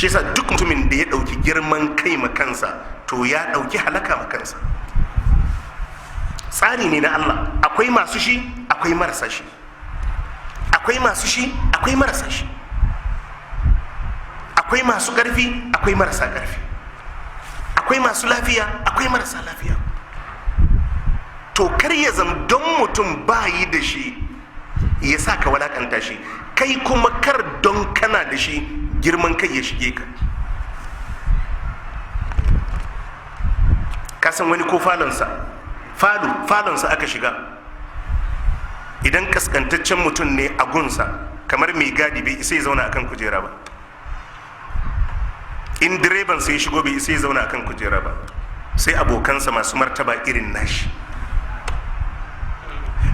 Shi yasa duk mutumin da ya ɗauki girman kai ma kansa, to ya ɗauki halaka ma kansa. Tsari ne na Allah. Akwai masu shi, akwai marasa shi. Akwai masu shi, akwai marasa shi. Akwai masu ƙarfi, akwai marasa ƙarfi. Akwai masu lafiya, akwai marasa lafiya. To kar ya zama don mutum bayi da shi ya sa ka walakanta shi. Kai kuma kar don kana da shi girman kai ya shige ka. Ka san wani ko falonsa, falo falonsa aka shiga, idan kaskantaccen mutum ne a gunsa, kamar mai gadi, bai isa ya zauna akan kujera ba. In direban sai ya shigo, bai isa ya zauna akan kujera ba, sai abokansa masu martaba irin nashi.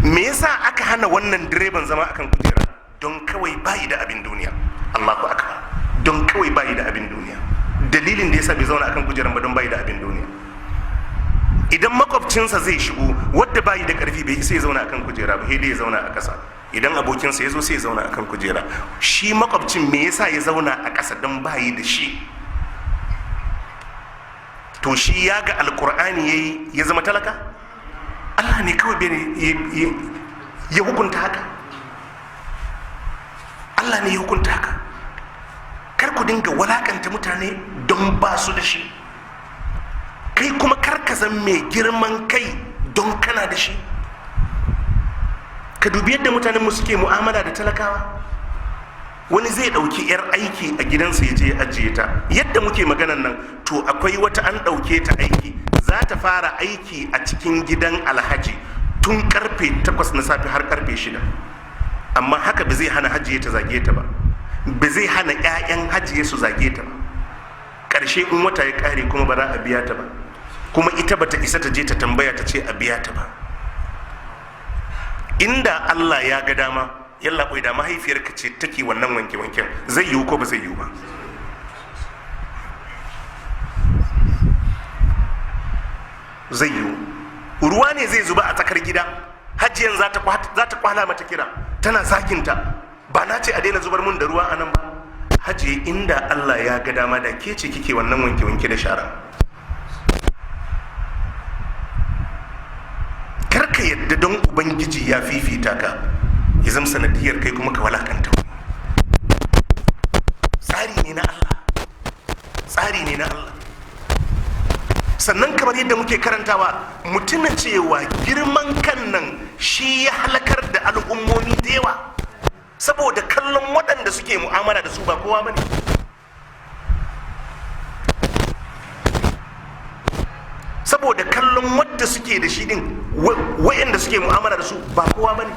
Me yasa aka hana wannan direban zama akan kujera? Don kawai bayi da abin duniya. Allahu akbar. Don kawai bayi da abin duniya. Dalilin da yasa bai zauna akan kujeran ba, don bayi da abin duniya. Idan makwabcinsa zai shigo wadda bayi da karfi, bai isa ya zauna akan kujera ba, sai dai ya zauna a ƙasa. Idan abokinsa ya zo, sai ya zauna akan kujera. Shi makwabcin me yasa ya zauna a ƙasa? Don bayi da shi. To shi ya ga Alkur'ani yayi ya zama talaka? Allah ne kawai bai ya hukunta haka. Allah ne ya hukunta haka. Kar ku dinga walakanta mutane don ba su da shi. Kai kuma kar ka zan mai girman kai don kana da shi. Ka dubi yadda mutanen mu suke mu'amala da talakawa. Wani zai ɗauki 'yar aiki a gidansa ya je ya ajiye ta. Yadda muke maganan nan, to akwai wata an ɗauke ta aiki, za ta fara aiki a cikin gidan alhaji tun karfe 8 na safe har karfe 6. Amma haka ba zai hana hajiye ta zage ta ba, ba zai hana 'ya'yan hajiye su zage ta ba. Ƙarshe in wata ya ƙare kuma ba za a biya ta ba, kuma ita bata isa ta je ta tambaya ta ce a biya ta ba. Inda Allah ya ga dama, yalla bai da mahaifiyarka ce take wannan wanke-wanken, zai yiwu ko ba zai yiwu ba? Zai yiwu. Ruwa ne zai zuba a tsakar gida, hajiyan za ta kwala mata kira tana zaginta: "Ba na ce a daina zubar mun da ruwa a nan ba?" Hajiye, inda Allah ya ga dama da ke ce kike wannan wanke-wanke da shara. Karka yadda don Ubangiji ya fifita ka ya zama sanadiyar kai kuma ka walakanta. Tsari ne na Allah, tsari ne na Allah. Sannan kamar yadda muke karantawa, mutuna cewa girman kan nan shi ya halakar da al'ummomi da yawa, saboda kallon waɗanda suke mu'amala da su ba kowa bane. Saboda kallon wadda suke da shi din, waɗanda suke mu'amala da su ba kowa bane.